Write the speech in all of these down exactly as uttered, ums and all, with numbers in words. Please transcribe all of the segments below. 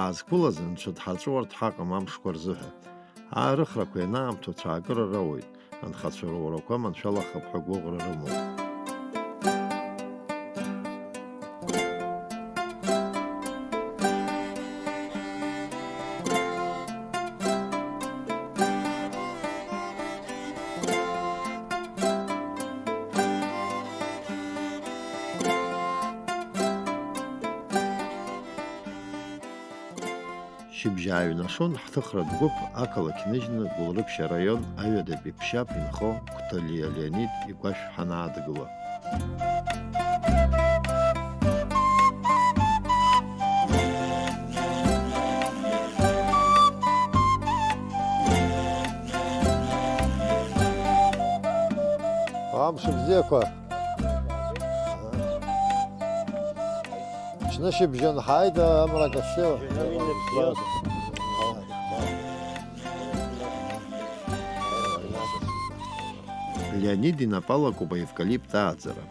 Ҳазқәылаз Анцәа дҳарҵәуарц ҳаҟам амшқәа рзыҳәа. Аарыхрақәа ианаамҭоу цәаакыра роуеит, анхацәа роурақәа маншәалахап ҳәа гәыӷра рымоуп. Шьыбжьааҩнашон ҳҭыхратә гәыԥ ақалақь ныжьны Гәылрыԥшь араион аҩадатәи ԥшьаԥ инхо Қәҭалиа Леонид игәашә ҳанаадгыла. Амш бзиақәа! Ҽнышьыбжьон ҳааит, амра кашьшьыла. Леонид инапы алакуп аевкалипт ааӡара.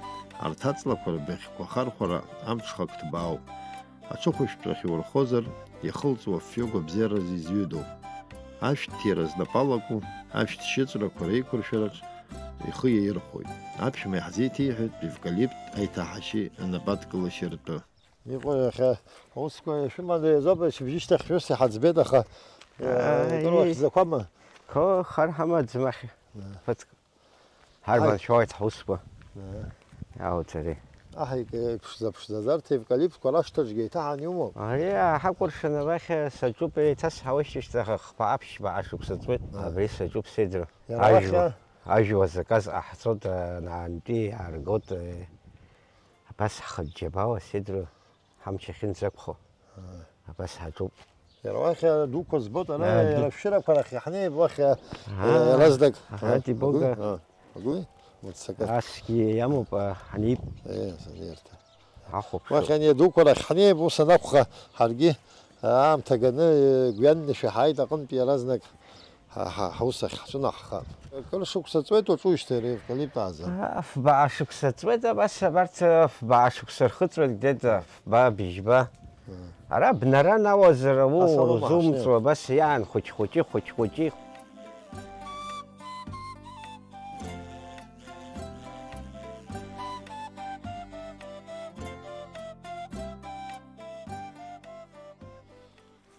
Арҭ аҵлақәа рбыӷьқәа ахархәара амҽхак ҭбаауп. Аҽыхәышәтәрахь иурхозар, иахылҵуа афҩы агәабзиараз изҩыдоуп. Ашәҭ ҭира знапы алаку, ашәҭ шьыҵәрақәа реиқәыршәараҿ ихы иаирхәоит. Аԥшәма иаҳзеиҭеиҳәеит евкалипт аиҭаҳашьеи анападкылашьеи ртәы. Иҟои иахьа аусқәа шәыманы иазоуп, шьыбжьышьҭахь шәус иҳаӡбеит, аха, э, Ааи. Акыр уахьӡақәама? Қо, хар ҳамаӡам ахь. Ԥыҭк. Ҳарбаншәоит ҳусқәа. Ааи. Иауҭари. Аҳ, ик-, ԥшӡа-ԥшӡаӡа арҭ евкалиптқәа рашҭаҿгьы еиҭаҳан иумоуп. Ари ҳакәыршан абахь саҿуп, еиҭасҳауеишьҭахь хԥа аԥшьба ашықәса ҵуеит. Ааи. Абри саҿуп сеидра. Иара уахь Ажәла, а? Ажәла заказ ҟаҳҵоит, анаантәи иааргоит, э, абас ҳхыџьџьабала сеидра. Ҳамч ахьынӡақәхо. Аа. Абас ҳаҿуп. Иара уахь дуқәа збоит, ара, аа, иара ду- ашәшьырақәа рахь иаҳнеип, уахь, аа, иаразнак. Ради Бога. Агәи? Аа, агәи? Мыццакы. Асгьы иамоуп, аа, ҳанип. Е, сариарҭа. Ахәаԥшуа. Уахь ани адуқәа рахь ҳнеип, ус анакәха, ҳаргьы аамҭа ганы, гәҩанны шәаҳаит аҟынтә иаразнак. Ҳа, ҳа, ҳаус ахь ҳҿынаҳхап. Акыр шықәса ҵуеит уаҿуижьҭеи ари евкалипт ааӡара? Фба шықәса ҵуеит, абас абарҭ фба шықәса рхыҵуеит, где-то фба, быжьба. Мм. Ара бнара науазар, ас аума урзумҵуа, ҳашнеиуа? Абас иаан хәыҷ-хәыҷы, хәыҷ-хәыҷы.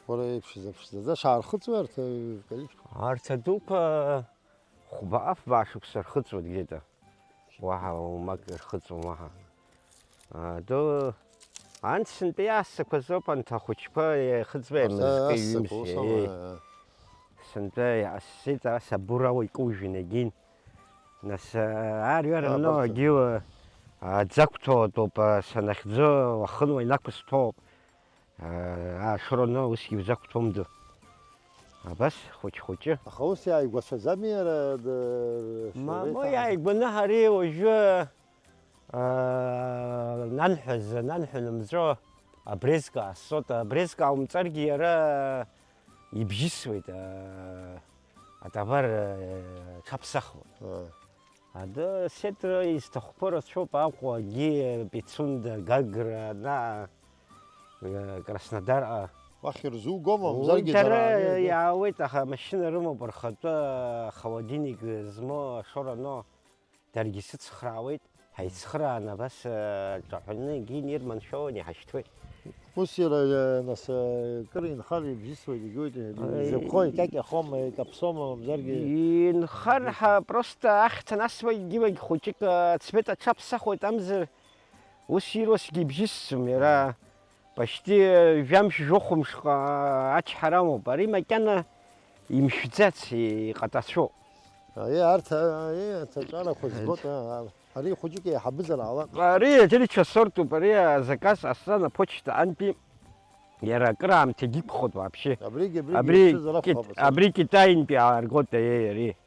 Уара иԥшӡа-ԥшӡаӡа шаархыҵуеи арҭ аевкалиптқәа? Арҭ адуқәа хәба-фба шықәса рхыҵуеит где-то. Уаҳа умак ирхыҵуам уаҳа. А, ду, анҭ сынтәа иаасақәаз ауп анҭ ахәыҷқәа еихыҵуа. Ас, еимызкы ас, ҩымз, ус, е. Сынтәа иаасзеит, ас абура уаҩ кужәын егьин. Нас, а, арҩара, а, ано абарҭ агьыла, а, аӡы ақәҭәоу атәоуп, а, санахьӡо, уахынла инақәысҭәоуп. Аа, ашоро ано усгьы узақәҭәом ду. Абас, хәыҷ-хәыҷы. Аха ус иааигәацәаӡами иара, д-, Мамоу, шәеиҭаҳаз? Иааигәаны ҳареи уажәы, аа, нанҳәаз, нанҳәа нымҵәо, абрезка аасоит, абрезка ааумҵаргьы иара ибжьысуеит, аа, атовар, аа, ҽаԥсахуеит. Аа. Адәы сеҭра изҭахқәоу рацәоуп, Аҟәа, Гиа, Пицунда, Гагра, ана, э, Краснодарҟа. Уахь ирзугома, мамзаргьы дара дара ани-, иаауеит, аха амашьына рымоуп рхатәы, холодильник змоу ашоура ано, даргьы сыцхраауеит, ҳаицхрааны абас, э, ҿаҳәаны егьи ирманшәаланы иҳашьҭуеит. Ус иара, э, нас, э, кыр инхар ибжьысуеит, егьуеит, э, Аи. Изакәхо, икьакьахома, икаԥсома, мамзаргьы. Инхар ҳа просто ахьҭа насуеит, егьиуагь хәыҷык, э, цвет аҽаԥсахуеит амзар, ус ирусгьы ибжьысӡом, иара почти, э, жәамш, жәохәымшҟа ачҳара амоуп. Ари макьана имшәӡац, иҟатацәоуп. Аи, арҭ, аи, аҭаҵәарақәа збоит, а, а. Ари хәыҷык еиҳабызар ала. Ари аӡәырча сортуп, ари азаказ ҟасҵан аԥочта антәи иара акыраамҭагьы иқәхоит вообще. Абригьы, абригьы Абри иԥшызар Кит-, акәхап. Абри Китаинтәи ааргоит, аиеи, ари.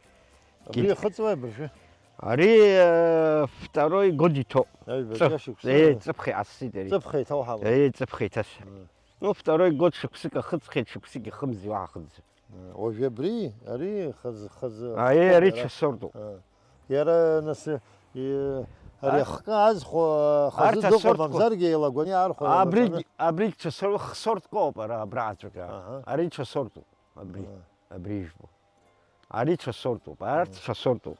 Абри Кит-, ихыҵуеи абыржәы? Ари, э, второй год иҭоуп. Аҩбатәи Ҵых-, ашықәса. Аиеи, ҵыԥх иҟасҵеит ари. Ҵыԥх еиҭауҳама? Аиеи, ҵыԥх еиҭас. Мм. Ну, второй год шықәсык ахыҵхьеит, шықәсык ихымзи, уаҳа хыҵӡам. Уажәы абри, ари хазы, хазы. Аиеи, ари иара часорту. А. Иара, нас, и-, Ари ахкы азхәа хазы дыҟоуп, мамзаргьы еилагәаны иаархәа. Абригь, абригь ҽа сор-, хсортк ауп ара абраҟаҵәҟьа. Аҳа. Ари ҽа сортуп, абри, абри ижәбо. Ари ҽа сортуп, арҭ ҽа сортуп.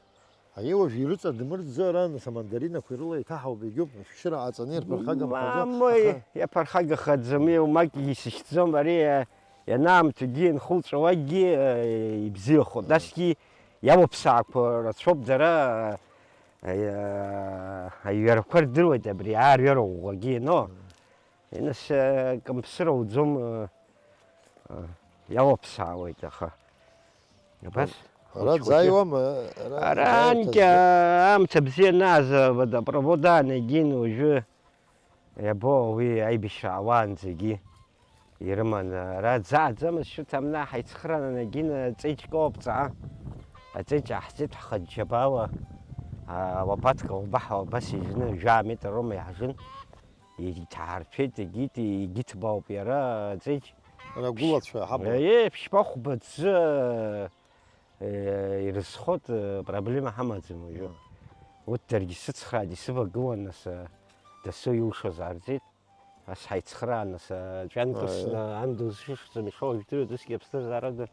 Аиуажә ирыҵадмырӡо ара, нас, амандаринақәа ирыла иҭаҳауп, егьуп, шәшьыра ҟаҵаны ирԥырхагамхаӡо. Мамои, аха иаԥырхагахаӡам, иумак исышьҭӡом, ари, а, ианаамҭагьы, инхылҵәауагьы, а, ибзиахоит. Насгьы иалаԥсаақәа рацәоуп дара, а, а, аҩарақәа рдыруеит абри аарҩара ӷәӷәагьы иану. Нас, э, кымԥсыр ауӡом, э, э, иалаԥсаауеит, аха. Абас. Ара хәыҷ-хәыҷы. Дзааиуама? Ара, ара анкьа аамҭа бзиа анааз, водопровод аанагин, уажәы иабо уи аибашьра ауаанӡагьы ирыман. Ара дзааӡамыз шьҭа амна ҳаицхраан анагин, аҵеиџь коуп ҵаа. Аҵеиџь ааҳҵеит ҳхыџьџьабала, а, лопатка лбаҳа убас ижны, жәаа метр роума иаҳжын. Иҭаарҭәеит, егьит, егьиҭбаауп иара, ҵеџь. Ара гәылацәа ҳабла. Еи, ԥшьба-хәба ӡы, э, ирызхоит, э, проблема ҳамаӡам уажәы. Мм. Урҭ даргьы сыцхрааит, исывагылан, нас, э, дасу иушаз аарҵеит. Ас ҳаицхраан, нас, э, ҿҩанк, аиеи, кысны, ан дызшышӡам ишоуа жәдыруеит, усгьы аԥсҭазаарада.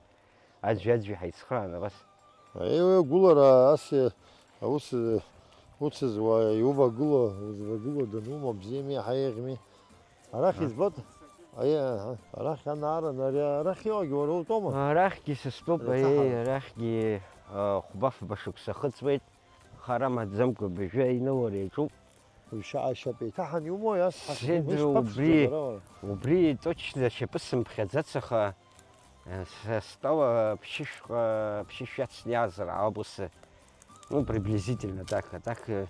Аӡәи-аӡәи ҳаицхраан абас. Еи, уи агәылара ас, аус, уцызуа иувагыло, узвагыло данума, бзиами, ҳаиӷьми? Арахь, а, избоит? Аиеи, аҳа, арахь анаара, ари арахь иоугьы уара утәома? Арахьгьы са стәоуп, ари аҭаҳара, аиеи, арахьгьы, а, хәба-фба шықәса ахыҵуеит, хара маӡамкәа абыржәы аинылара иаҿуп. Уи шьа-, ашьапы еиҭаҳан иумои, ас ҳа Сидра, ишԥаԥшӡоу убри, бара, уара? Убри точно ашьапы сымԥхьаӡац, аха, э, са стәала ԥшьышәҟа, ԥшьышә иацны иаазар ауп ус, ну, приблизительно так, а так, э,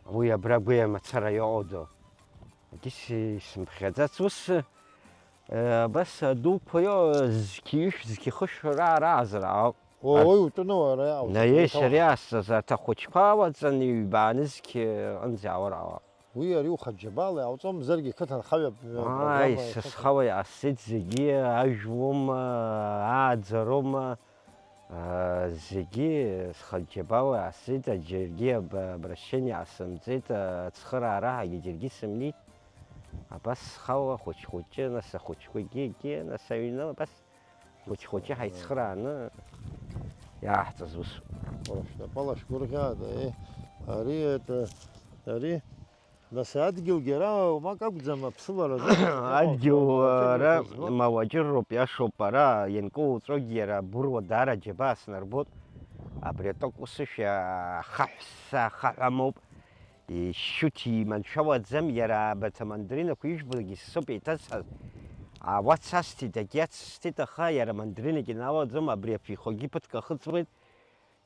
уи абра агәеи амацара иоуду. Акгьы си-, сымԥхьаӡац ус, э, абас адуқәа ио-, зқьи-ҩышә, зқьи-хышә раараазар ауп. Уа, ар-, уи утәаны уара иаауҵаз, наиеи уеиҭауҳа. Сареи ас-, азы аҭахәыҷқәа уаҵаны ҩба анызқь аҟынӡа ааур ауа. Уи ари ухаџьабала иауҵомзаргьы, қыҭанхаҩы ап-, апрограмма са ихыҵ-, схала иҟасҵеит зегьы, ажәлома, ааӡарома, аа, зегьы схаџьабала иҟасҵеит, аџьаргьы аб-, обращение ҟасымҵеит, ацхыраара ҳәагьы џьаргьы сымнеит. Абас схала хәыҷ-хәыҷы, нас ахәыҷқәагьы, егьи, нас аҩны, абас. Хәыҷ-хәыҷы ҳаицхрааны иааҳҵаз усуп. Уара шәнапала шәгәырӷьаада, еи, ари, это, ари, нас адгьылгьы ара уамак акәӡам аԥсылара азы. Адгьыл ара мауаҷыроуп, иашоуп, ара ианкылуҵәогьы иара абуруа даара џьабаа снарбоит. Абри атәы акәысышәа ахаҳә са ахаҳә амоуп. Ишьуҭ иманшәалаӡам, иара абарҭ амандаринақәа ижәбогьы соуп еиҭазҳаз. Ауац асҭеит, агьиац сҭеит, аха иара амандаринагьы налаӡом, абри аԥихогьы ԥыҭк ахыҵуеит.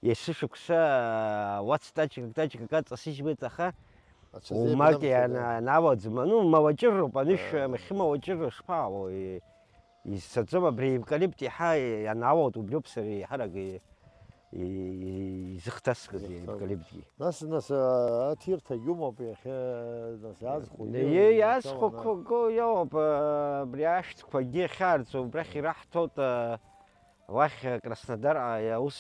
Есышықәса ауац таҷкак-таҷкак аҵасыжьуеит, аха умак иана-, налаӡом. Ну, мауаҷыроуп, анышә, махьы мауаҷыра шԥаҟало? Изцаӡом, абри аевкалипт иаҳа ианаалоит, убриоуп сара еиҳарак и-, и-, изыхҭаскыз аевкалиптгьы. Нас, нас, а, аҭирҭагь умоуп иахьа, нас, иаазхәо. Иаазхәақәо иоуп, а, абри ашәҭқәагьы ахьаарҵо, убрахь ираҳҭоит, а, уахь, а, Краснодарҟа аус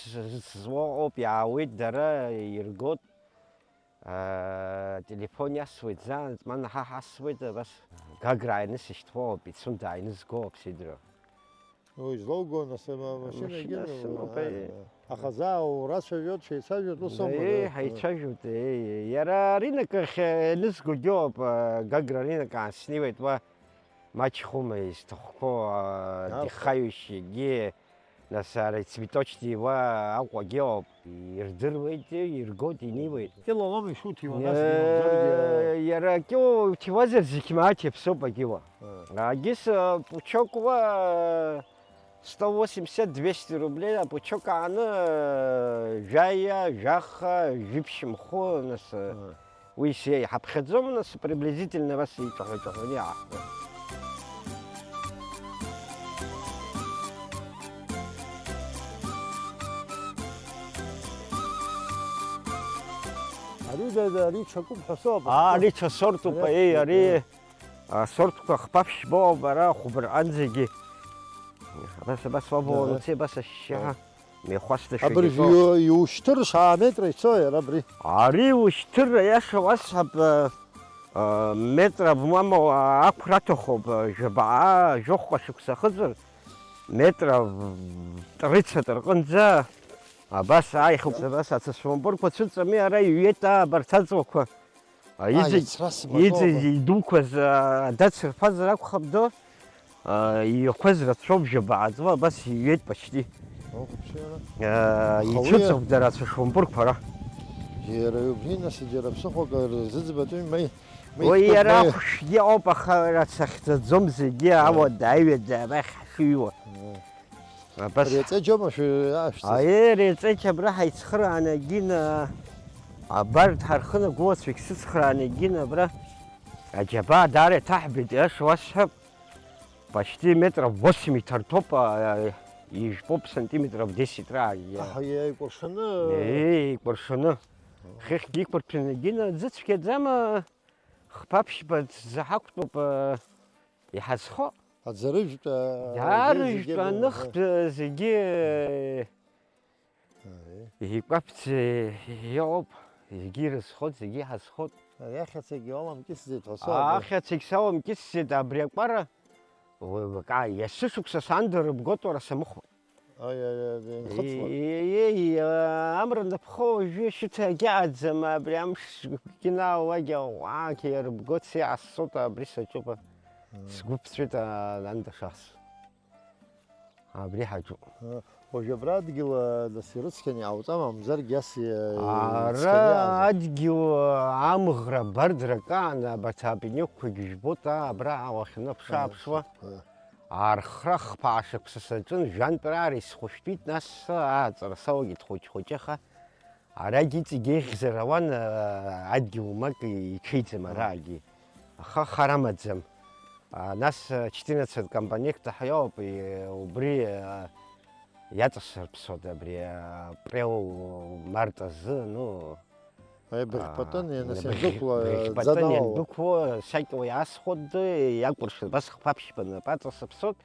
зуа ыҟоуп, иаауеит дара, иргоит. Ателефон иасуеит, заанаҵ манаҳа ҳасуеит, абас Гагра ааины сышьҭуоуп, Пицунда ааины сгоуп, сидра. Уи злоуго, нас, ама-, машьына машьына егьырҭ, сымоуп, аа, аи. Аха заа урацәажәоит, шәеицәажәоит, ус аума? Еи, ҳаицәажәоит, еи, иара аринок ахь, э, ианызгогьы ауп, э, Гагра аринок аан снеиуеит, уа маҷхоума изҭахқәоу, э, дихаҩышьагьы. Нас ара ицветочный уа Аҟәагьы ауп, ирдыруеит, иргоит, инеиуеит. Кило лоуми шуҭиуа, насгьы, э, мамзаргьы? Иара акило уҭиуазар зегь мааҭ иаԥсоуп акило. Э. Агьыс, э, пучок уа, э, сто восемьдесят, двести рублей, апучок ааны, э, жәаҩа, жәаха, жәиԥшьымху, нас, э, Э. Уи сиа иҳаԥхьаӡом, нас, приблизительно абас иҿаҳәа-ҿаҳәаны иаахтуеит. Ари да, да, ари ҽакуп ҳәа соуп. Аа, ари ҽа сортуп, ари, ари, ари, ари, а, сортқәа хԥа-ԥшьба ауп, ара хәба рҟынӡагьы. Абас, абас уаб, ага, уануцеи, абас ашьшьыҳәа. Ага. Мҩахәасҭа Абыржә шәагьыҵәо. Иу-, иушьҭыр шаа метра ицо иара абри? Ари ушьҭыр, аиаша уасҳәап, а, а, метра, по-моему, а, ақәра аҭахуп, а, жәабаа, жәохәҟа шықәса ахыҵыр, метра тридцать рҟынӡа, абас ааихьоуп, абас ацәышәмпырқәа цәыҵами, ара иҩеит, а, абарҭ аҵлақәа. А, А, иҵегь, иацрас иҵегь мадоума? Идуқәаз, а, дацырфазар акәхап ду, а, иҩақәаз рацәоуп, жәабааҵла абас иҩеит почти. О, вообще, ара. А, Хауиа. Ицәыҵоуп дара ацәышәмпырқәа ара. Иара убри, нас, џьара ԥсыхәак рзыӡбатәи, маи, маи Уи ҭбуп, иара маи. Ахәшәгьы ауп, аха рацәахьӡаӡом зегьы, Ара. Ауада, аҩада, арахь ҳшыҩуа. Ара. Абас. Ари аҵеџьома шәы-, аашәҵаз? Аиеи, ари аҵеџь абра ҳаицхырааны агьина, абарҭ ҳархынагылацәагь сыцхрааны агьина абра. Аџьабаа даара иҭаҳбеит, иаша уасҳәап, почти метров восемь иҭарҭәоуп, а, ижәпоуп сантиметров десять раагьы. Аҳ, еикәыршаны. Еи, еикәыршаны. Хыхьгьы иқәырҭәаны агьина, аӡы цәгьаӡама, хԥа-ԥшьба ӡы ҳақәтәоуп, а, иҳазхо. Аӡарыжәтә, а, Даарыжәтә зегьы, аныхтә зегьы, Аи. Икәаԥӡа иҟоуп, зегьы ирызхоит, зегьы иҳазхоит. Ари ахьацагьы уаламкьысӡеит ҳәа соуп. Ахьацагь саламкьысӡеит, абри акәара, уи, уи, ка-, есышықәса санда рыбгоит уара самыхәа. Аи, аи, аи, аи, нхыҵуа. Иеи, иеи, а, амра напхо уажәы шьыҭа агьааӡам, абри амш гьынаауагьы ауаагьы иарыбгоит, сиассоит, абри саҿуп. Мм. Сгәы ԥҵәеит, а, анда шас. Абри ҳаҿуп. Уажә абра адгьыл, а, нас ирыцқьаны иҟауҵама, мамзаргьы ас, а, Ара ирыцқьаны иҟазар? Адгьыл, а, амӷра абардрак аан, абарҭ апенёкқәагьы жәбоит, а, абра уахьынаԥшы-ааԥшуа. Ара. Архра хԥа шықәса саҿын, жәантә раара исхәышәтәит, нас ааҵара салагеит хәыҷ-хәыҷы, аха Арагь иҵегь еиӷьзар ауан, а, адгьыл умак иҽеиӡам араагьы. Аха хар амаӡам. А, нас, а, четырнадцать компонект ҳәа иоуп, и, убри, а, иаҵасырԥсоит абри, а, апрел, март азы, ну, Аи, быӷьпатон, а, ианасыдәықәла, быӷьпатон ӡаналала. Иандәықәло, сакьуа иаасхәоит, иакәыршоит, абас хԥа-ԥшьба напы аҵасыԥсоит.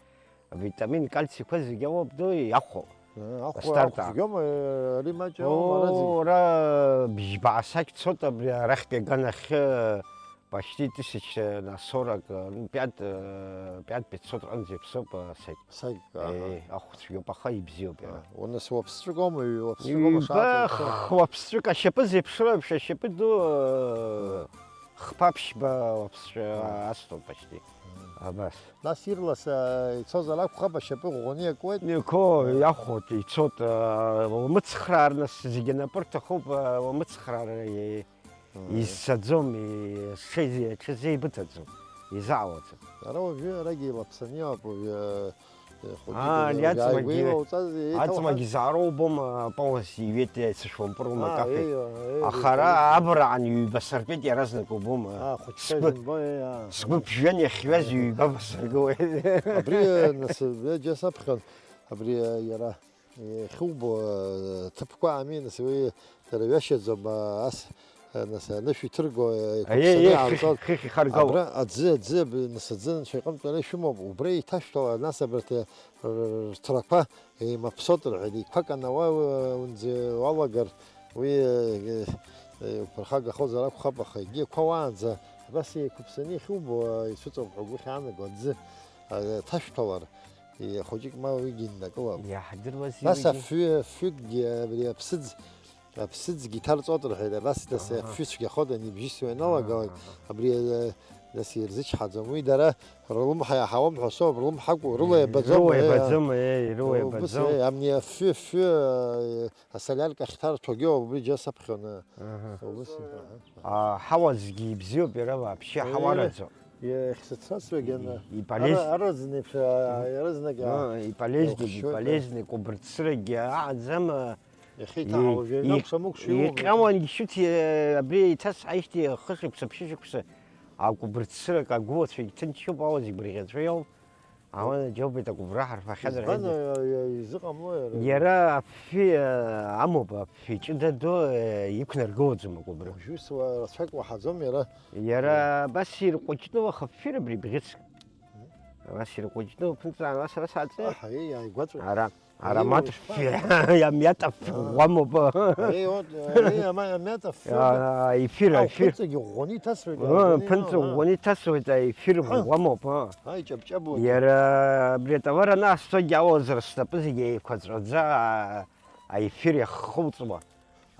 Авитамин, кальци қәа зегьы ауп ду иахәо. Э, ахәа, Астарта. Ахәгьома, э, ари маҷ аума, ара зегь? О, ара бжьба асакь цот абри арахьтәи аганахьы, э, почти тысяча на сорок, э, ну, пять, э, пять пятьсот рҟынӡа иԥсоуп, э, асакь. Сакь, аҳа. Э, ахә цәгьоуп, аха ибзиоуп иара. А, уанас уаԥсҵәык аума, уаԥсҵәык аума Ҩба шаҳаҭ х-, уаԥсҵәык ашьапы зеиԥшроу еиԥш, ашьапы ду, э, хԥа-ԥшьба уаԥсҵәы А. Астон почти. Абас. Нас ирлас, а, ицозар акәхап, ашьапы ӷәӷәаны иакуеит. Иқәо, иахәоит, ицот, а, уамыцхраар, нас зегьы напы рҭахуп, а, уамыцхраар, и-, Мгм. Изцаӡом, и-, сҽеизи-, аҽазеибыҭаӡом, изаауаӡом. Ара уажәы арагьы илаԥсаны иҟоуп, уажәы, э, хәыҷык Аа, уажәы ари аҵлагьы, ааигәа илауҵаз, еиҭауҳаз. Аҵлагьы зароубом, а, полностью иҩеит, ицәышәмпырума А, кафе. Еиуа, еиуа, Аха ара еиуа. Абраан ҩба сыртәеит иаразнак убома. А, хәыҷқәа Сгәы, изымбо, еи, аа. Сгәы ԥжәан иахьҩаз ҩба басыргылеит. Абри, нас, џьа саԥхьон, абри, иара, иахьубо, ҭыԥқәа ами, нас, уи дара ҩашьаӡом, ас, нас, анышә иҭырго, Аиеи, еиқәыԥсаны еи, иаарҵон. Хыхь, хыхь ихаргыло. Абра аӡы, аӡы, абри, нас, аӡы анцәа иҟынтә ара ишәымоуп, убра еиҭашәҭала, нас абарҭ, рҭрақәа еимаԥсот рҳәеит, еиқәак анауа, унӡа уалагар, уи, э, э, уԥырхагахозар акәхап, аха егьи ақәа уаанӡа абас еиқәыԥсаны иахьубо, ицәыҵоуп ҳәа угәы ахьаанаго аӡы, а, ҭашәҭәалар, и-, хәыҷык ма уигьы иннакылап. Иаҳдыруаз Нас уигьы. Афҩы, афҩыкгьы, абри аԥсыӡ, аԥсыӡгьы иҭарҵот рҳәеит, абас, нас Аҳа. Афҩы цәгьахоит, анибжьысуа ианалагалак, Аҳа. Абри, э, нас ирзычҳаӡом. Уи дара рылымҳа иаҳауам ҳәа соуп, рылымҳа акәу, рыла Э, иабаӡом, рыла э, иабаӡом, э, рыла убыс, иабаӡом. Э, амни афҩы, афҩы, э, асолиарка ахьҭарҭәогьы убри џьа саԥхьон, э, Аҳа. Убыс, аҳа. А, ҳауа зегьы ибзиоуп, иара вообще Э, ҳауараӡоуп. Иахьсыцасуагь ана, И-, иполез-, ара, араӡын еиԥш, а, Мгм. Иаразнак, а, Ну, иполезник, иухшьуеит, а. Иполезник, убырцырагьы аӡам, а, Иахьа иҭаҳауа и-, жәаҩа и-, мыкәша-мыкәша иумоуп. Иҟьауан ишьҭи, э, абри иҭасҳаижьҭеи хышықәса, ԥшьышықәса, акәыбырцырак агәылацәагь ҭынчуп, ауа зегь бырӷьаҵәа иоуп. Ауанаџьоубеит акәыбра ҳарфахьан Избан, рҳәеит. Э, э, изыҟамло иара? Иара афҩы, э, амоуп, афҩы ҷыда ду, э, иқәнаргылаӡом акәыбра. Уажәы ус уа-, рацәак уаҳаӡом иара. Иара Э. Абас ирҟәыҷны уаха афҩы абри бӷьыцк. Абас ирҟәыҷны уԥынҵаан, ас, ас аҵы. Аҳа, еи, иааигәаҵәа. Ара. Аромат фи-, амиат аф-, ӷәӷәамоуп. Ари, вот, ари ама-, амиат аф-, А, аефир, а, аефир. Ԥынҵагьы ӷәӷәаны иҭасуеит, А, ӷәӷәаны, ԥынҵа а. ӷәӷәаны иҭасуеит, аефир Ҳа. ӷәӷәамоуп, а. Ҳа, иҷаԥҷабуеит. Иара абри атовар анаасҭогьы ауазар снапы зегьы еиқәаҵәаӡа, а, аефир иаххылҵуа.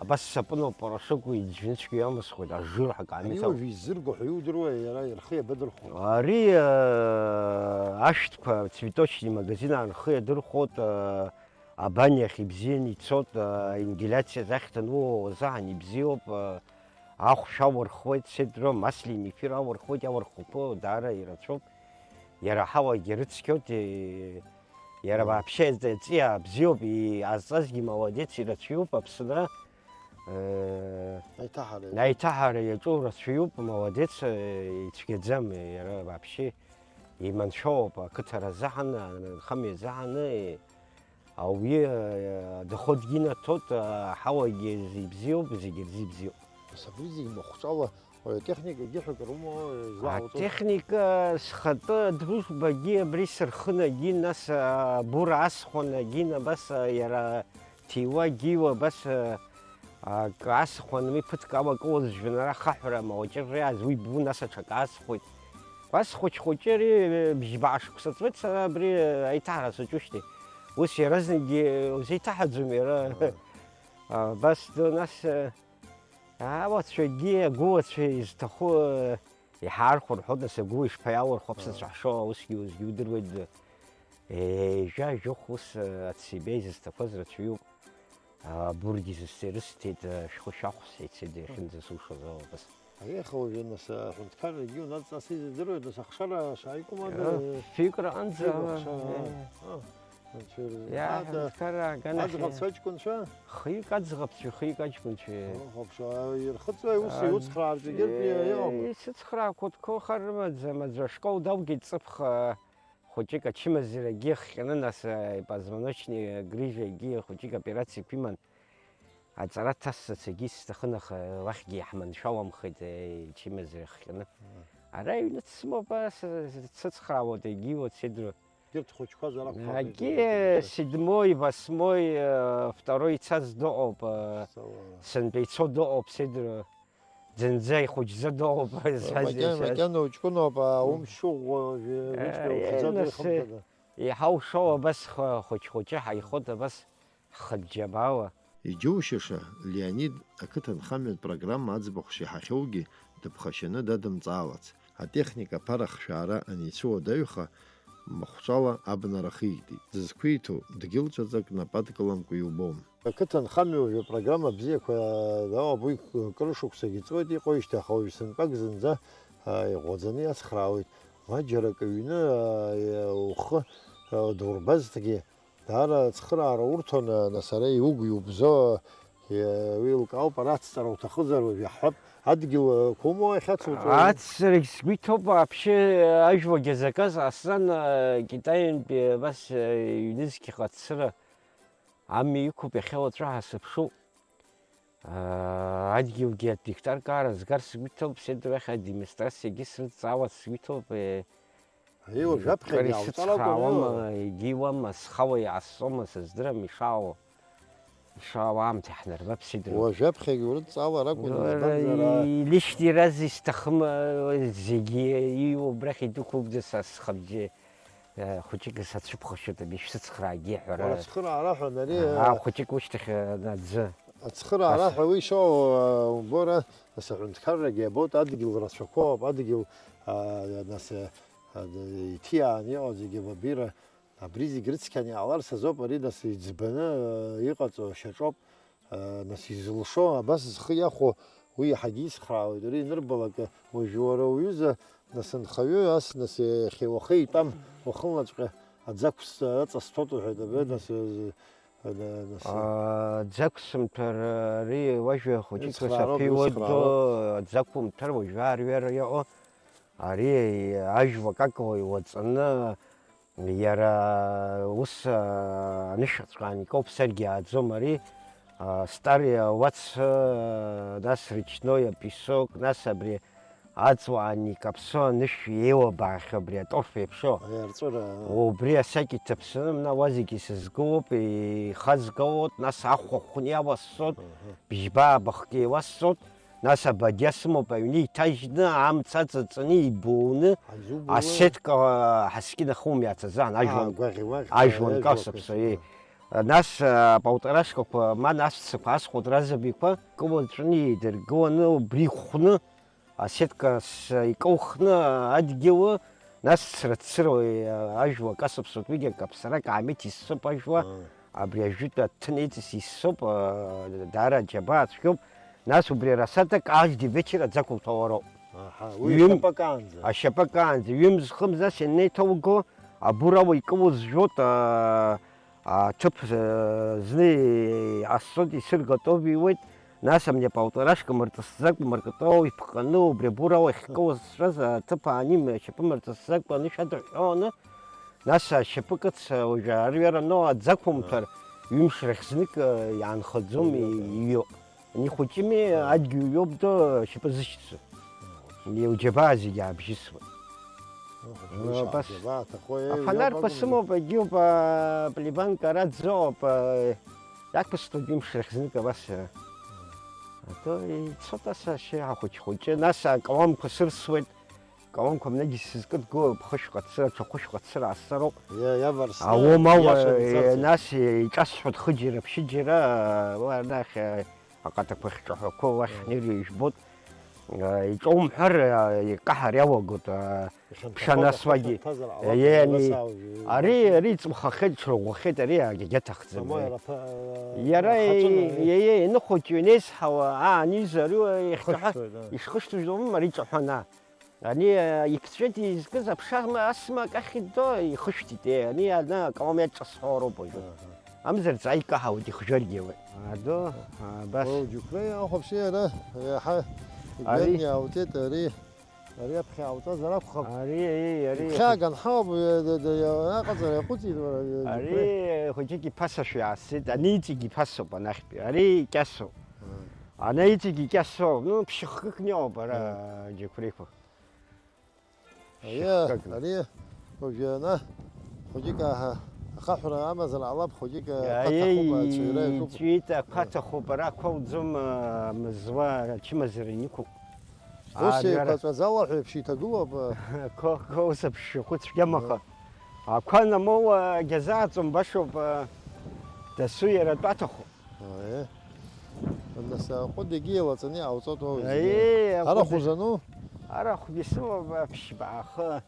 Абас сапыноуп, порошок уи ӡәӡәынцәгьа иамысхуеит, ажыр ҳәа Ари акаамеҭ ауп. Уажә изырго ҳәа иудыруа, иара рхы иабадырхәо? Ари, э, ашәҭқәа цветочный магазин аан рхы иадырхәоит, э, абан иахь ибзианы ицоит, э, ингаляциа захьҭан уоуа азыҳәан ибзиоуп, э, ахәшә ауархуеит, седро, масляный эфир ауархуеит, ауархәқәа даара ирацәоуп. Иара аҳауагьы рыцқьоит, э, иара Мм. вообще аҵиаа бзиоуп, иҟазҵазгьы молодец, ирацәаҩуп Аԥсынра. Э, Аиҭаҳара иаҿу. Аиҭаҳара иаҿу рацәаҩуп, молодец, э, ицәгьаӡам, э, иара вообще иманшәалоуп ақыҭара азыҳәан, анхамҩа азыҳәан, э, ауаҩы, э, доходгьы инаҭоит, э, аҳауагьы зибзиоуп, зегьы рзибзиоуп. Нас абри зегь махәҿала, уаҩ атехникагьы ҳәа акыр умоу, э, излаҟауҵоз? Атехника схатәы адружбагьы, абри сырхынагьы, нас, э, абура асхәанагьы, абас, э, иара Ҭиуа, Гиуа, абас, э, акы асхуан, уи ԥыҭк алакылоз жәҩанара ахаҳәра, амалаҷырра иааз, уи ббон, нас аҽакы асхуеит. Уа схәыҷ-хәыҷы ари, э, бжьба шықәса ҵуеит сара абри, э, аиҭаҳара саҿушьҭеи. Ус иаразнакгьы узеиҭаҳаӡом иара. Ага. А, абас ду, нас, э, ауацәагьы, агәылацәа изҭаху, э, иҳаархәо рҳәоит, нас агәыла ишԥаиалырхуа, аԥсацәа Ага. ҳшоу, усгьы-усгьы удыруеит, э, ҩажәа, жәохә ус, э, ацебиа изызҭақәаз рацәаҩуп. Абургьы зысҭа ирысҭеит, шәхы шәахәсҭеит, сеидру иахьынӡасылшоз ауп. Аиеиха уажәы, нас, аҳәынҭқаррагьы унаҵҵас изидыруеит, нас, ахшара шааикәым ада, Э, фҩык раҟынӡа, фҩык ахшара, э, а, анцәа ирзы. Иа, ада, аҳәынҭқарра аганахь, аӡӷабцәа, аҷкәынцәа? Хҩык аӡӷабцәеи, хҩык аҷкәынцәеи. О, хәаԥшуа, ирхыҵуеи, ус А, иуцхраарц егьырҭ, э, иҟоума? Исыцхраақәа, дкылхар рымаӡам, аӡәы ашкол далгеит ҵыԥх, хәыҷык ачымазарагьы хҟьаны, нас, э, позвоночный грыжагьы хәыҷык операциақәа иман. Аҵара ҭасҵарц егьи сҭахын, аха уахьгьы иаҳманшәаламхеит, э, ичымазара хҟьаны. Мм. Ара аҩны дсымоуп, ас, сыцхраауеит, егьиуеит, сеидру. Егьырҭ хәыҷқәа зара акәхап, Агьи егьырҭ хәыҷқәа. Седьмой, восьмой, э, второй ицаз дыҟоуп, э, Сауара. Сынтәа ицо дыҟоуп, сеидру. Зынӡа ихәыҷӡа дыҟоуп, изҳәаз Макьана, иашаз. Макьана уҷкәыноуп, а, Мм. Умшьыӷәӷәа, уи, уи Э, џьбеи ухьӡа нас, ихымҭада? Еиҳа ушоу абас х-, хәыҷ-хәыҷы ҳаихоит, абас ҳхыџьџьабаала. Иџьоушьаша, Леонид ақыҭанхамҩатә программа аӡбахә шиҳахьоугьы дыԥхашьаны дадымҵаалац. Атехника аԥара ахшәаара аницәыуадаҩха, махәҿала абнара ахигеит. Дызқәиҭу дгьылҿаҵак нап адкыламкәа иубом. Ақыҭанхамҩа уажәы апрограмма бзиақәа дауп, уи кырышықәсагьы ҵуеит, иҟоижьҭеи, аха уажә сынтәак зынӡа, а, иӷәӷәаӡаны иацхраауеит. Ма џьара акы ҩны, а, ухы, а, дурбазҭгьы, даара ацхыраара урҭон, а, нас ара иугу-иубзо, а, уи еилкаауп, ара ацҵара уҭахызар, уажә иаҳҳәап, адгьыл, а, қәумуа иахьацуҵо? Аццарагь сгәы иҭоуп, вообще, ажәлагьы заказ ҟасҵан, а, Китаинтәи абас, а, ҩнызқьҟа аццыра. Амҩа иқәуп иахьа уаҵәы ҳасыԥшуп. Аа, адгьылгьы адиктаркаара згар сгәы иҭоуп, сеидру ахь адемонстрациагьы срыдҵаауа сгәы иҭоуп, е, Аиеи, уажәаԥхьагьы кыр иаауҵар акәын, исыцхраауама, ииуа. Егьиуама, схала иаасома, сыздырам, ишаауа, ишаауа аамҭа иаҳнарбап, сеидру. Уажәаԥхьагьы урыдҵаалар акәын, Уара избанзар, а, и-, лишний раз исҭахым, а, зегьы ииуа убрахь идәықәуп, са схабџьы. Э, хәыҷык сацәыԥхашьоит, абри шәсыцхраагьы ҳәа. Уара ацхыраара ҳәа, ари, Аа, э, хәыҷык ушьҭахь, э, аӡы. Ацхыраара Ас- ҳәа уи шоу, э, убора, нас аҳәынҭқаррагьы абоит, адгьыл рацәақәоуп, адгьыл, а, нас, э, а, иҭиааны иҟоу зегьы абабира, абри зегь рыцқьаны иааларц азоуп, ари, нас, иӡбаны, э, иҟаҵоу шьаҿоуп. Нас изылшо, абас зхы иахәо, уи иаҳагьы ицхраауеит, ари ианырбалак, уажәы уара уҩыза, нас, анхаҩы, ас, нас, иахьеи уахеи итәам, уахынлаҵәҟьа аӡақәс аҵасҭәоит уҳәеит, абра, нас, э, э, нас, э, А, аӡақәсымҭәар, ари уажәы хәыҷык Ицхраароуп, саԥиуеит, ицхраароуп. Ду, аӡақәымҭәар уажәы арҩара иҟоу, ари ажәлак акала иуаҵаны, Иара ус, а, анышәаҵәҟьа ааникылп, саргьы иааӡом ари, а, старый уац, а, нас речной песок, нас абри аҵла аникаԥсо анышә еилабаахьоу абри аторф еиԥшу. Аиарҵәыра, аа. Убри асакь иҭаԥсаны, мна, уа зегьы сызгылоуп, ихазгалоит, нас ахәа хәны иаласҵоит, Аҳа. бжьба-аабахк еиласҵоит, нас абадиа сымоуп, аҩны иҭажьны, амца аҵаҵаны, ибылны, Ҳанзубылуеи? асетка ҳаскьын ахумиац азан, Аа, ажәлан, гәаӷь-уаӷь, ажәлан ажәлақәа касаԥса, еи. сыҟан. Нас, а, полторашкақәа, ма нас цақәа асхәыҭра азабиқәа кылаҵәны еидыргыланы, убри хәны, асеткас икылхны адгьылы, нас цра-цыруа, а, ажәла касаԥсоит, уигьы акаԥсарак аамеҭ иссоуп ажәла, Аа. абри ажәытә аҭын еиҵыс иссоуп, а, даара аџьабаа цәгьоуп, нас убри арасаҭак каждый вечер аӡы ақәуҭәалароуп. Аҳа, уи Ҩым-, ашьапы акаанӡа? ашьапы акаанӡа, ҩымз-хымз нас ианнеиҭалго, абурала икылызжәоит, а, Аҭыԥ, э, зны иҟасҵоит, исыргатоуп, иуеит, нас абни аполторашка мырҵысӡакәа, мыркатоу иԥҟаны, убри абурала иахькылызҵәаз аҭыԥ ааним-, ашьапы мырҵысӡакәа анышә адыҳәҳәаланы, нас ашьапы кыц, э, уажәы арҩара аноу аӡы ақәумҭәар, ҩымш рахь знык, э, иаанхаӡом, Иҩуп. и-, иҩуп. Ани хәыҷыми, Ҳа. адгьыл иоуп до, шьапы зышьҭсу. Ҳа. Илџьабаа зегьы аабжьысуа. Ҳа, Ҳа, убас. Џьабаа аҭаху, еи, Афонарқәа иоуп акәым. сымоуп, егьиуп, а, плеванка ара ӡоуп, а, иақәысҵоит ҩымш рахь знык абас, а. Ҳа. А то ицоит ас ашьа хәыҷ-хәыҷы, нас акаламқәа сырсуеит, акаламқәа мнагьы сызкыдгылоуп, ԥхышәҟа цыра, ҽа хәышәҟа цыра аассароуп. Иа-, иаварсны, Ауамала, иашаны ицарц. э, нас иҿасҳәоит хыџьара, ԥшьыџьара, а, уа арахь, а, Аҟатақәа хьҿаҳәақәа уахь ҳнеир ижәбоит. Иҿоумҳәар, икаҳар иалагоит, Ихьанҭахо ԥшанасуагьы. Ихьанҭазар ҟалап, Иани, абас ауаҩы. Ари, ари иҵмхахьеит, ҽырӷәӷәахьеит, ари агьагьа аҭахӡам. Само иара аԥа-, Иара ахаҿы и-, наи- иеиеи иныхәыҷу инеисҳауа, ааниз ари ихьҭаҳәа Ихышәҭуеит, да. ишхышәҭыз умым, ари ҿаҳәана. Ани, э, иԥҵәеит изкыз аԥша ма-, асма кахьи до ихышәҭит, э, ани ана акалам иаҿасҳәароуп уажәы. Аҳа. Амзар ҵаикаҳауеит ихжәаргьы уи. Адо, абас. Уи џьықәреи ахәаԥши ара, иаҳа Ари. игәаҩаны иаауҵеит, ари, ари аԥхьа иаауҵазар акәхап. Ари, ари, ари. Иԥхьааган ҳауп, э, д-, д-, аҟаҵара иаҟәыҵит, уара, э, Ари џьықәреи. Хәыҷык иԥасашәа иаасит, ани иҵегь иԥасоуп анахьтәи. Ари икьасоуп. Аҳа. Ана иҵегь икьасоуп, ну, ԥшьыхкыкны иоуп ара, Аҳа. џьықәреиқәа. Аиеи, Шьыхкыкны. Ари уажәы ана хәыҷык аҳа-, ахаҳәра амазар ҟалап, хәыҷык ақәа Аиеи, аҭахуп, ацәаҩра иаҿуп. Иҵәиит, ақәа Аиеи. Аҭахуп, ара ақәа уӡом, а, мызуа, ачымазара иқәуп. Ус Аарҩара. Еиқәаҵәаӡа алаҳәа еиԥш иҭагылоуп, а. Қәа, қәа ус аԥшшәахәы цәгьамаха. Аиеи. Ақәа анамоу, а, агьазааӡом, башоуп, а, дасу иара атәы аҭахуп. Аиеи. Нас аҟәыд егьи еилаҵаны иҟауҵоит уа зегьы. Аиеи, Арахә аҟәыд. Узану? Арахәгьы сымоуп, ԥшьба ахы,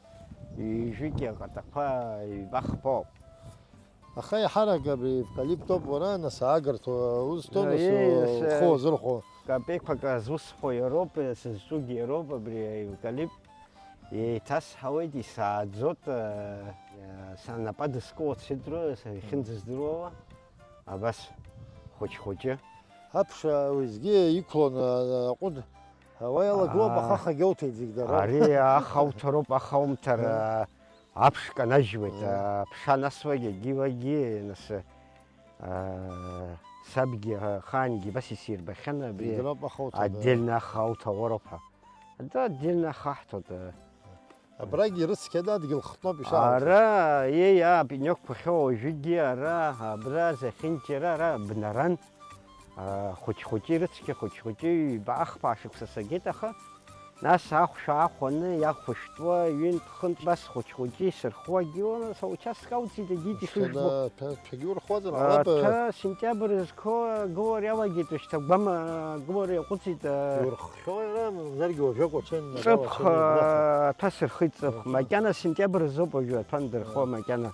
ҩажәигьы аҟатақәа ҩба-хԥоуп. Аха иаҳарак абри евкалиптоуп уара, нас аагарҭа узҭо, нас Аиеи, нас, ухы уазырхәо. Капеқәак азусхо иароуп, сызҿугьы иароуп абри аевкалипт. Еиҭасҳауеит, исааӡоит, санапа дыскыло сыдроу, сахьынӡаздыруала. Абас, хәыҷ-хәыҷы. Аԥша уеизгьы иқәлон, а, аҟәыд. Ауа иалагылоуп, Аа. Аха хагьоуҭеит зегь дара. Ари аха уҭароуп, аха умҭар, Аа. а, аԥш канажьуеит, Аа. а, ԥша насуагь агьилагьы, нас, а, сабгьы, а, хаангьы абас исирбахьан, абри Зегь роуп аха уҭада. Отдельно аха уҭалароуп ҳәа. Ада отдельно аха ҳҭоит, а. Абрагь ирыцқьада адгьыл хтноуп ишаауҭаз? Ара, иеи, а, пенёкқәа ахьоу уажәыгьы ара, абра зехьынџьара ара бнаран, а, хәыҷ-хәыҷы ирыцқьа, хәыҷ-хәыҷы ҩба-ахԥа шықәса сагеит, аха нас ахәшә аахәаны иахәышәтәуа, ҩынтә-хынтә бас хәыҷ-хәыҷы исырхуагьы, нас аучасток ауӡит, егьит ишыжәбо. Ҭа-, ҭагьы урхуазар А, ҟалап, э. Ҭа сентиабр зқо гылара иалагеит, шьҭа гәама гылара иаҟәыҵит, э. Иурххьоу иара, мамзаргьы уажәы акәаҽен Ҵыԥх, акәаҽен иаҳзаха. Э, аҭәа сырхит, ҵыԥх. Аха. Макьана сентиабр азоуп уажәы аҭәа андырхуа, Аха. Макьана.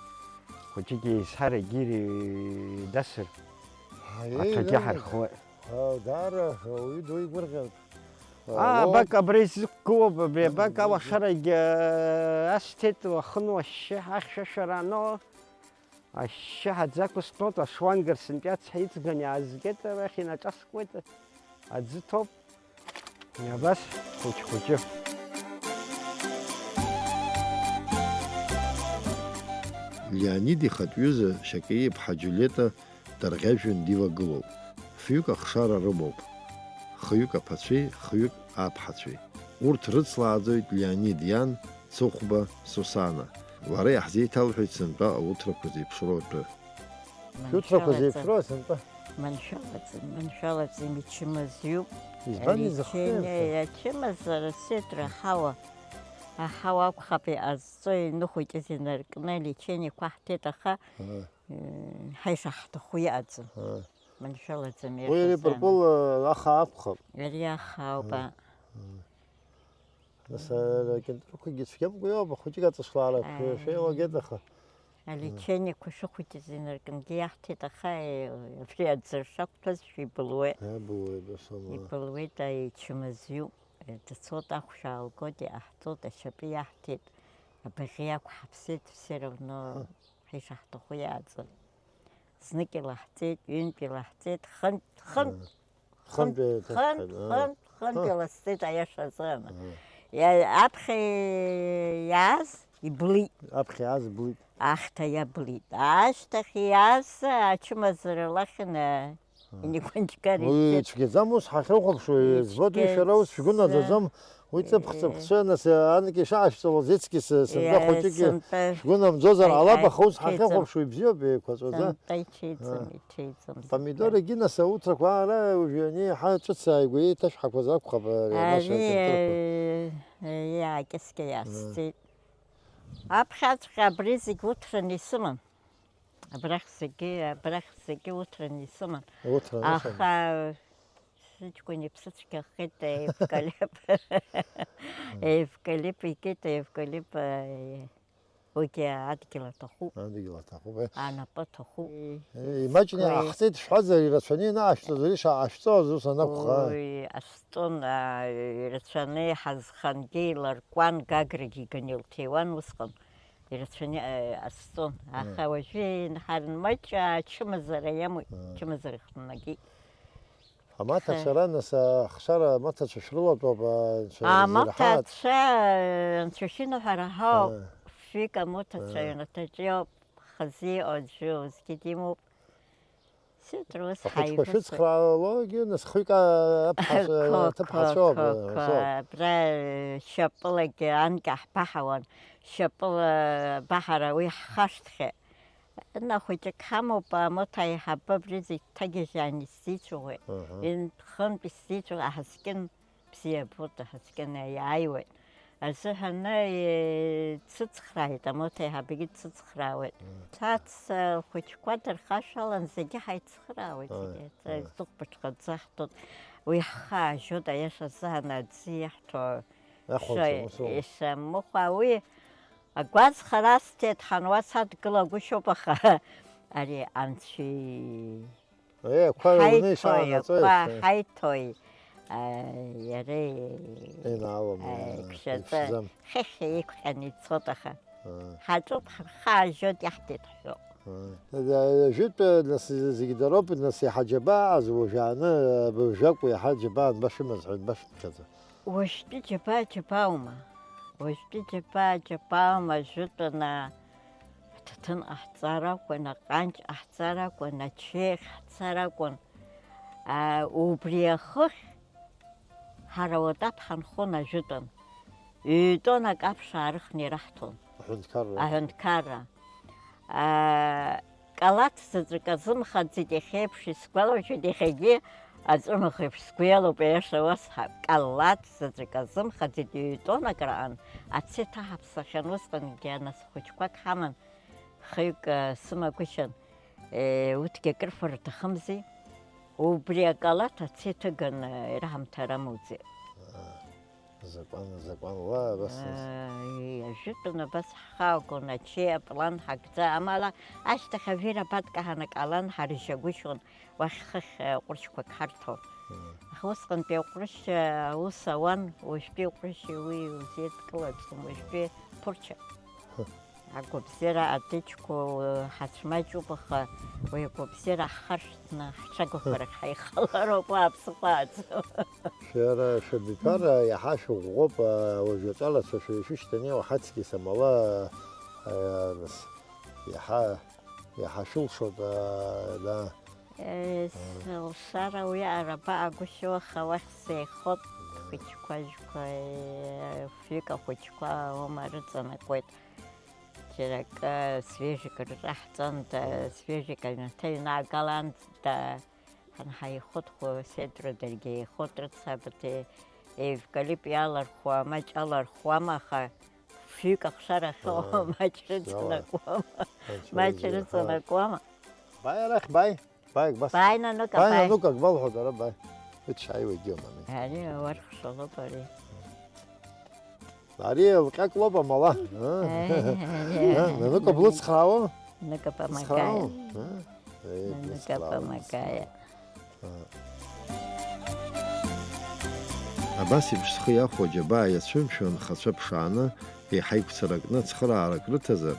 Хәыҷык еизҳара егьири дасыр. Аиеи, Аҭәагьы еи, ҳархуеит. А, даара ауаҩы дуеигәырӷьартә. Аа, Уа- абак абра исықәгылоуп, абри абак Мм. Алашарагь, э, асҭеит, уахын уашьшьы, ахьшәашәара ану, ашьшьы ҳаӡы ақәысҭоит, ашлангер сынтәа ацҳа иҵган иаазгеит, арахь инаҿаскуеит, аӡы ҭоуп. Абас, хәыҷ-хәыҷы. Леонид ихатә ҩыза Шьакеи-иԥҳа Џьулиета дарӷьажәҩан дивагылоуп. Фҩык ахшара рымоуп. Хҩык аԥацәеи, хҩык аԥҳацәеи. Урҭ рыцлааӡоит Леонид иан, Цыхәба Сусана. Лара иаҳзеиҭалҳәеит сынтәа ауҭрақәа зеиԥшроу атәы. Шәуҭрақәа зеиԥшроу сынтәа? Маншәалаӡам, маншәалаӡам, ичымазаҩуп. Избан изыхҟьои, лечение, анцәа? Ачымазара сеидра аҳауа, аҳауа акәхап иҟазҵо, иныхәыҷыз инаркны алечениеқәа ҳҭеит, аха, Ага. э, ҳа ишаҳҭаху иҟаӡам. Ага. Маншәалаӡам. Уи иахьазаана. Ливерпул, э, аха акәхап. Ари аха ауп, Ага. а. Ага. Нас, э, акьынтырқәагьы цәгьамкәа иоуп, ахәыҷык аҵышлаара Ааи. Шәеилагеит, аха. Алечениеқәа шәыхәыҷыз инаркынгьы иаҳҭеит, аха, э, абри аӡы шақәҭәаз шәибылуеит. Иабылуеит, ус ала. Ибылуеит, аичмазаҩуп. Э, дцоит, ахәшә аалгоит, иҟаҳҵоит, ашьапы иаҳҭеит, абаӷь иақәҳаԥсеит, все равно Ҳа. Ҳа ишаҳҭаху иааӡоит. Знык илаҳҵеит, ҩынтә илаҳҵеит, хынтә, хынтә, Ага. Хынтә, хынтә, хынтә, хынтә, хынтә Ха. Иласҵеит, аиаша азыҳәан. Ага. Иа-, аԥхьа иааз иблит. Аԥхьа иааз иблит. Ахьҭа иаблит. Ашьҭахь иааз ачымазара лахьын, Ага. Инықәынџьгар Уи ицеит. Цәгьаӡам, ус ҳахьухәаԥшуа, избоит, уи шәара ус шәгәы наӡаӡом. Уи ҵыԥх-ҵыԥхцәа, нас, анкьа ишааишәҵалоз иҵегьы сы-, сынтәа Иа, хәыҷык сынтәа. Шәгәы намӡозар Иа, ҟалап, аха ус иҭеиҵом. Ҳахьухәаԥшуа ибзиоуп, еиқәаҵәаӡа. Сынтәа иҭеиҵом, Ха. Иҭеиҵом. Помидоргьы, нас, ауҭрақәа аара, уажәы ианиҳа ҿыц ааигәа еиҭашәҳақәаз акәхап, ари Ари, анаша акьынтырқәа. Э, э, иаакьыскьа Ха. Иаасҵеит. Аԥхьаҵәҟьа абри зегь уҭраны исыман. Абрахь зегьы, абрахь зегьы уҭраны исыман. Уҭраны исыман. Аха сыҷкәын иԥсы цәгьахеит, евкалип. Мм. Евкалип икит, евкалип, э, уигьы адгьыл аҭахуп. Адгьыл аҭахуп, э. Анапы аҭахуп. Э, имаҷны Сгәы- иаҳҵеит шәҳәазар, ирацәаны ианаашәҵозар, ишаашәҵоз ус анакәха. Уи астон, а, ирацәаны иҳазхангьы иларкуан, Гаграгьы иганы илҭиуан усҟан. Ирацәаны, э, астон. Аха Мм. Уажәы ҳармаҷ ачымазара иамоуп, Мм. Чымазара ихнагеит. Амаҭацәа Хе. Ра, нас, ахшара амаҭацәа шәрылатәоуп, анцәа Амаҭацәа, ирзырҳаат. Э, анцәа шәиныҳәара ҳауп. Мм. Фҩык амаҭацәа Мм. аҩнаҭаҿиоуп, хазы иҟоу аӡәы усгьы димоуп. Сеидра ус Ахәыҷқәа ҳаибыҭоит. Шәыцхраалогьы, нас хҩык аԥҳацәа, Қо, қо, ҭыԥҳацәоуп, қо, қо, соуп. Абра, э, шьапылагьы анкьа ҳбаҳауан, шьапыла баҳара уи ҳхашҭхьеит. Ана хәыҷык ҳамоуп, амоҭа аиҳабы абри зегь дҭагьежьаан исзицәыӷәеит. Аҳа. Ин-, хынтә исзицәыӷ-, аҳаскьын. Бзиа абоит, аҳаскьын иааиуеит. Азыҳәаны, е, дсыцхрааит, амоҭа аиҳабгьы дсыцхраауеит. Мм. Ҭаца лхәыҷқәа дырхашәалан, зегьы ҳаицхраауеит, Ааи, зегьы. Ааи. Зыхәба ҽхаӡа ҳтәоуп. Уи ҳхы аажьоит, аиаша азыҳәан аӡы иаҳҭо Ахәылцәа, ша-, ус ауп. Ишамыхәа, уи агәазхара асҭеит, ҳан уа садгылагәышьоуп, аха ари анцәа Е, ақәа уны ҳаиҭои, ишааннаҵои, ақәа еиԥш, ҳаиҭои, а, иара и-, Еинаалом, а, е, иԥшаҵа иԥшӡам. Хыхь еиқәҟьаны ицот, аха. А. Ҳаҿуп, ҳхы аажьоит, иаҳҭеит ҳҳәо. А. Э, э, жәытә, э, нас, зегьы дароуп, нас, иаҳа џьабаа азы уажәааны, э, быжәжәакәа иаҳа џьабаа анбашәымаз ҳәа, анбашәыԥхьаӡа? Уажәтәи џьабаа џьабааума? Уажәтәи џьабаа џьабааума? Жәытәана аҭаҭын ҟаҳҵар акәын, аҟанҷ ҟаҳҵар акәын, ачеи ахьҳцар акәын. Аа, убри ахыхь ҳара уатап ҳанхон ажәытәан. Ҩ-тоннак аԥш аарыхны ираҳҭон. Аҳәынҭқарра. Аҳәынҭқарра. Аа, Калаҭ заҵәык азымхаӡеит иахьеиԥш, исгәалашәоит иахьагьы аҵәымӷ еиԥш сгәы иалоуп, аиаша уасҳәап, калаҭ заҵәык азымхаӡеит, ҩ-тоннак раан ацеҭа ҳаԥсахьан, усҟангьы анас хәыҷқәак ҳаман, хҩык, э, сымагәышьан, э, урҭгьы акрыфара рҭахымзи, убри акалаҭ ацеҭа ганы, э, ираҳамҭар амуӡеит. Закәан, закәанла абас нас. Ааи, ажәытәан абас ҳхаагон, ачеи аплан ҳагӡа, амала ашьҭахь авира абадкаҳаны акалан ҳарыжьагәышьон, уахь хыхь, э, ҟәрышьқәак ҳарҭон. Мм. Аха усҟантәи аҟәрышь, э, аус ауан, уажәтәи аҟәрышь уи узеидкылаӡом, уажәтәи ԥурча. Агәабзиара аӡыҷқәа ҳацәмаҷуп, аха уи агәабзиара ҳхаршҭны ҳҽагақәа рахь ҳаихалароуп, уа аԥсыхәа ааӡом. Шәара шәабиԥара иаҳа шәыӷәӷәоуп, уажәы аҿарацәа шәышьҭанеиуа ҳацкьыс амала, нас, иаҳа, иаҳа шәылшоит, да. Е, сылшара уи арабаҟагәышьоу, аха уахь сеихоуп. Да. Ахәыҷқәа, ажәқәа, фҩык ахәыҷқәа аума рыҵанакуеит. Џьара акы свежак рҿаҳҵон, свежак аҩнаҭа инаагалан, ҳанҳаихәыҭхәа, седра даргьы еихәыҭ рыцҳа, абарҭ евкалипт иалархуа, маҷ алархуама, аха фҩык ахшара ахьоуа, маҷ рыҵанакуама, маҷ рыҵанакуама. Бааи арахь, бааи. Бааи, бас. Бааи, нанука, бааи, бааи. Нанука, балҳәа дара, бааи. Уи дшааиуа егьиумами. Ари уархшалоуп ари. Ари лҟьак лоуп амала. Ари, ари, ари. Нанука, блыцхраауа? Нанука помогает. Блыцхраауа? Э, нанука блыцхраауа, помогает. Блыцхраауа. Абас еиԥш зхы иахәо аџьабаа иацәымшәо анхацәа ԥшааны, еиҳа игәцаракны, цхыраарак рыҭазар,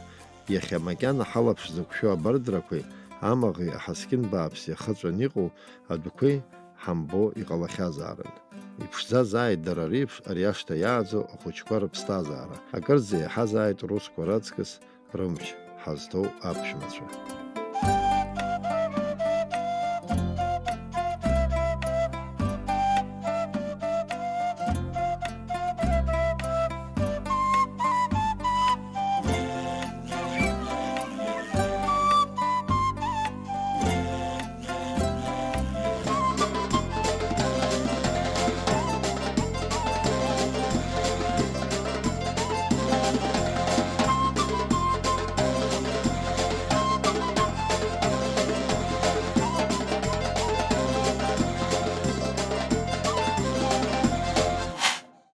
иахьа макьана ҳалаԥш зықәшәо абардрақәеи, амаӷи, аҳаскьын бааԥси ахыҵәан иҟоу адәқәеи ҳамбо иҟалахьазаарын. Иԥшӡазааит дара реиԥш ари ашҭа иааӡо ахәыҷқәа рыԥсҭазаара, акырӡа иаҳазааит русқәа раҵкыс рымч ҳазҭоу аԥшәмацәа.